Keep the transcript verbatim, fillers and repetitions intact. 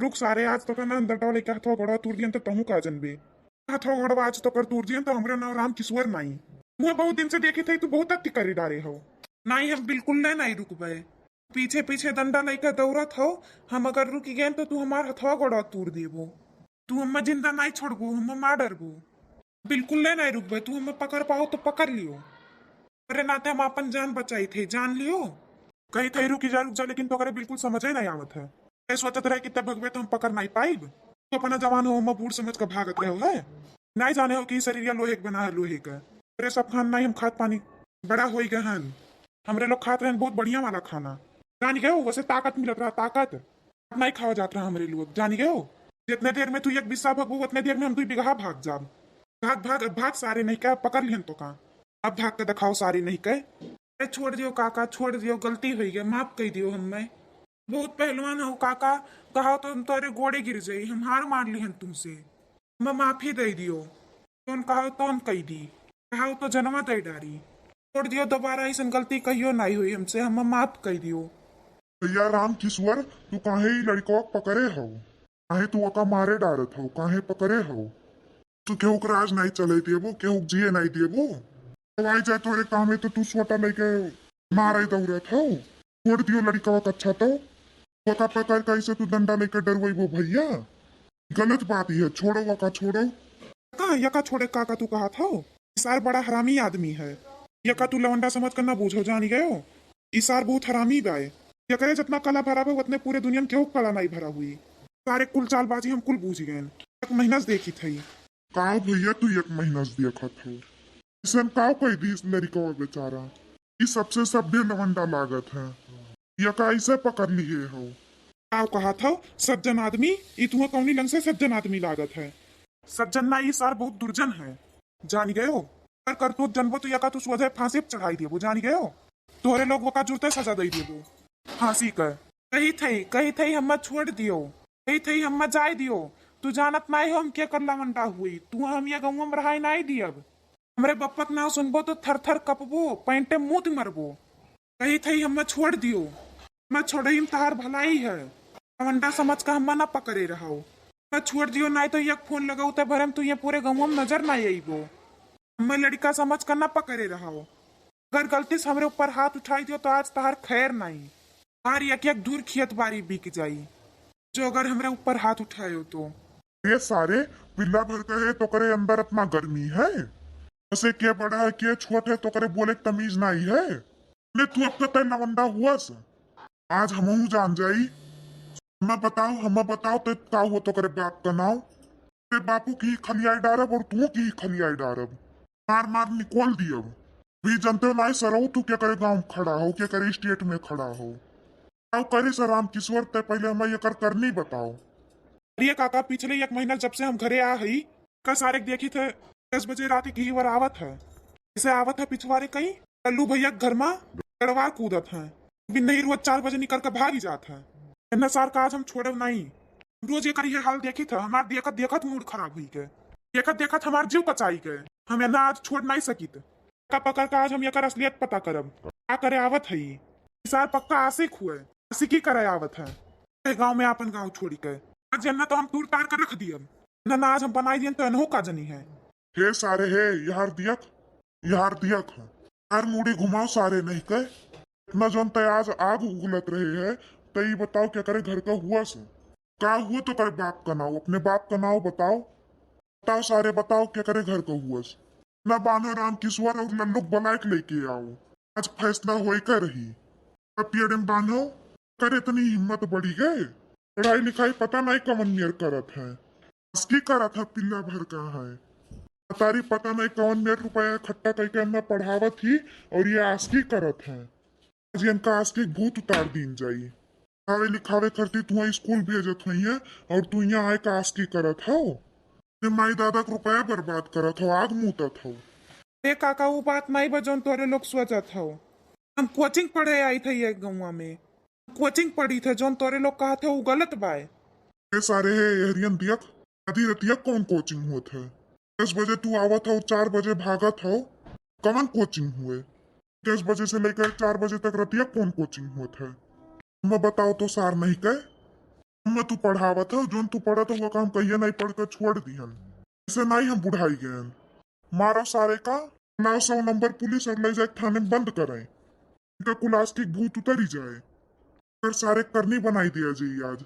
रुक सारे, आज तोका ना अंदर डाल के हथवा गोड़वा तूर दियन तो तहूँ का जनबे। हथवा गोड़वा आज तोकर तूर दियन तो हमरे नाव राम किशोर नाई। मुँह बहुत दिन से देखी थी, तू बहुत अति करी डारे हो। नाई, हम बिल्कुल ले नाई रुकबे। पीछे पीछे डंडा लइके दौड़त हो, हम अगर रुकि गए तो तू हमार हथवा गोड़वा तूर देबो। तू हम्मे जिंदा नाई छोड़बो, हम्मे मार डरबो। बिल्कुल ले नाई रुकबे, तू हम्मे पकड़ पाओ तो पकड़ लियो। अरे नाते हम आपन जान बचाई थे, जान लियो। कही थे रुकि जा, रुक जा, लेकिन तोकरे बिल्कुल समझे नाई आवत है। ए सोचत रहे कि तब भगवे तो हम पकड़ नाई पाइब। तू अपना जवान हो, हम्मे बूढ़ समझ के भागत रहो है। नाई जाने हो कि शरीर या लोहे के बना है, लोहे का। अरे सब खान नाई हम खात पानी बड़ा होई गए हन। हमरे लोग खात रहन बहुत बढ़िया वाला खाना। जानी गए हो, वैसे ताकत मिलत रहा, ताकत। अब नाई खावा जात रहा हमरे लोग, जानी गए हो। जितने देर में तू एक बिस्सा भगबू, उतने देर में हम दुई बिगहा भाग जाब। भाग, भाग, अब भाग सारे नहीं का, पकड़ लिहन तो का। अब भाग के दिखाओ सारे नहीं के। अरे छोड़ दियो काका, छोड़ दियो, गलती होई गए, माफ कई दियो हम्मे। बहुत पहलवान हो काका, कहा तो हम तोरे गोड़े गिर जाई, हम हार मान लिहन तुमसे। हम्मे माफी दे दियो, तोन कहा तोन कई दी, कहा तो जन्मा दे डारी। छोड़ दियो, दोबारा ऐसन गलती कहियो नाई होई हमसे, हम्मे माफ कई दियो। भैया राम किशोर, तू काहे ई लड़कवा के पकड़े हौ? काहे तू ओका मारे डारत हौ? काहे पकड़े हौ? तू केहू के राज नाई चले देबो, केहू के जिए नाई देबो। अब आई जाए तोरे कामे तो तू सोटा लेके मारे दौड़त हौ। छोड़ दियो लड़कवा के, अच्छा तो ओका पकड़ के ऐसे तू डंडा लेके डरवैबो भैया। गलत बात ही है, छोड़ो ओका, छोड़ो। का यका छोड़े काका तू कहत हौ? ई सार बड़ा हरामी आदमी है। यका तू लवंडा समझ कर ना बूझो, जानी गयो। ई सार बहुत हरामी बाय। यकरे जितना कला भरा बा, उतने पूरे दुनिया में केहू कला नाई भरा हुई। सारे कुल चालबाजी हम कुल बूझ गए। एक महीना से देखी थई। का भैया तू एक महीना से देखत हो? ऐसन का कह दी इस लड़कवा बेचारा? ई सबसे सभ्य लवंडा लागत है। यका ऐसे पकड़ लिए हो। का कहत हौ? सज्जन आदमी? ई तुहा कौनी लंग से सज्जन आदमी लागत है? सज्जन ना, ई सार बहुत दुर्जन है, जानी गयो। अगर करतूत जनबो तो यका तू सोझे फांसी पे चढ़ाई देबो, जानी गयो। तोहरे लोग वका जुरते सजा दई देबो फांसी का। कही थई, कही थई हम्मा छोड़ दियो, कही थई हम्मा जाए दियो। तू जानत नाई हो हम के कर लवंडा हुई, तू हम ये गौवा में रहाई नाई दियब। हमरे बप्पा के नाव सुनबो तो थर थर कपबो, पैंटे मूत मरबो। कही थई हम्मा छोड़ दियो। हम्मा छोड़ई में तहार भलाई है। लवंडा समझ का हम्मा ना पकड़े रहो। हम्मा छोड़ दियो, नाई तो एक फोन लगाऊ ते भरे में तू ये पूरे गौवा में नजर नाई अइबो। हम्मा लड़का समझ का ना पकड़े रहो। अगर गलती से हमरे ऊपर हाथ उठाई दियो तो आज तहार खैर नाई। तहार एक एक धूर खियत बारी बिक जाई। जो अगर हमरे ऊपर हाथ उठायो तो। ये सारे पिल्ला भर के है, तोकरे अंदर इतना गर्मी है? वैसे के बड़ा है, के छोट है, तोकरे बोले के तमीज नाई है। ने तू अब तो तय लवंडा हुअस, आज हमहू जान जाई। हम्मा बताओ, हम्मा बताओ, तो का हुआ तोकरे बाप का नाव? तेरे बापू की खलियाई डारब और तू की खलियाई डारब, मार मार निकोल दियब। भी जनते हो नाई सरऊ, तू के करे गाँव में खड़ा हो, के करे स्टेट में खड़ा हो। आओ करे सर राम किशोर, ते पहले हमें ये कर करनी बताओ। अरे काका, पिछले एक महीना जब से हम घरे आ हई, का सारे के देखी थे, दस बजे रात की ही वर आवत है। इसे आवत है पिछवारे कहीं, कल्लू भैया के घर में गड़वा कूदत है। बिन नहीं रोज चार बजे निकल के भागी जात है। इन्ना सार का आज हम छोड़ब नहीं। रोज एकर ये हाल देखी था, हमार देखत देखत मूड खराब हुई के, देखत देखत हमार जीव कचाई के। हम इन्ना आज छोड़ नहीं सकित। का पकड़ के आज हम एकर असलियत पता करब। का करे आवत है ई? ई सार पक्का आशिक हुए, आशिकी करे आवत है। ए गाँव में आपन गाँव छोड़ी के। आज इन्ना तो हम तूर तार के रख दियब। ना, ना, आज हम बनाई दियन तो इन्हों का जनी है। हे सारे हे, यार दियक, यार दियक। यार मुड़ी घुमाओ सारे नहीं के। इतना जौन तय आज आग उगलत रहे है, तो ई बताओ के करे घर का हुआ से? का हुआ तो करे बाप का नाव, अपने बाप का नाव बताओ। बताओ सारे, बताओ के करे घर का हुआ से? ना बान्हो राम किशोर और लल्लू के बुलाए के लेके आओ, आज फैसला होए का रही। अब पेड़ में बान्हो, करे इतनी हिम्मत बढ़ी गए। पढ़ाई लिखाई पता नहीं कमन मेर करत है, आशिकी करत है, पिल्ला भर का है। तारी पता नहीं कौन मेर रुपया इकट्ठा करके हमें पढ़ावत ही और ये आशिकी करत है। आज इनका आशिकी भूत उतार दीन जाई। पढ़ावे लिखावे खातिर तुहा स्कूल भेजत हुई है और तू यहाँ आए का आशिकी करत हो। ते माई दादा के रुपया बर्बाद करत हो, आग मूतत हो। ए काका, वो बात नहीं बा जौन तोरे लोग सोचत हो। हम कोचिंग पढ़े आई थे ये गौवा में, कोचिंग पढ़ी थे, जौन तोरे लोग कहत है वो गलत बाय। ए सारे हे एहरियन दियक, आधी रतिया कौन कोचिंग होत है? दस बजे तू आवत हो, चार बजे भागत हो, कवन कोचिंग हुए? दस बजे से लेकर चार बजे तक रतिया कौन कोचिंग होत है? हमें बताओ तो सार नहीं के। मैं तू पढ़ावत हो, जोन तू पढ़त हो, वो काम कहिए नहीं पढ़ के छोड़ दिहन। ऐसे नहीं हम बुढ़ाई गए। मारो सारे का नौ सौ नंबर पुलिस और ले जाके थाने में बंद करें, इनका कुल आस्तिक भूत उतरी जाए। अगर सारे करनी बनाई दिया जाई आज।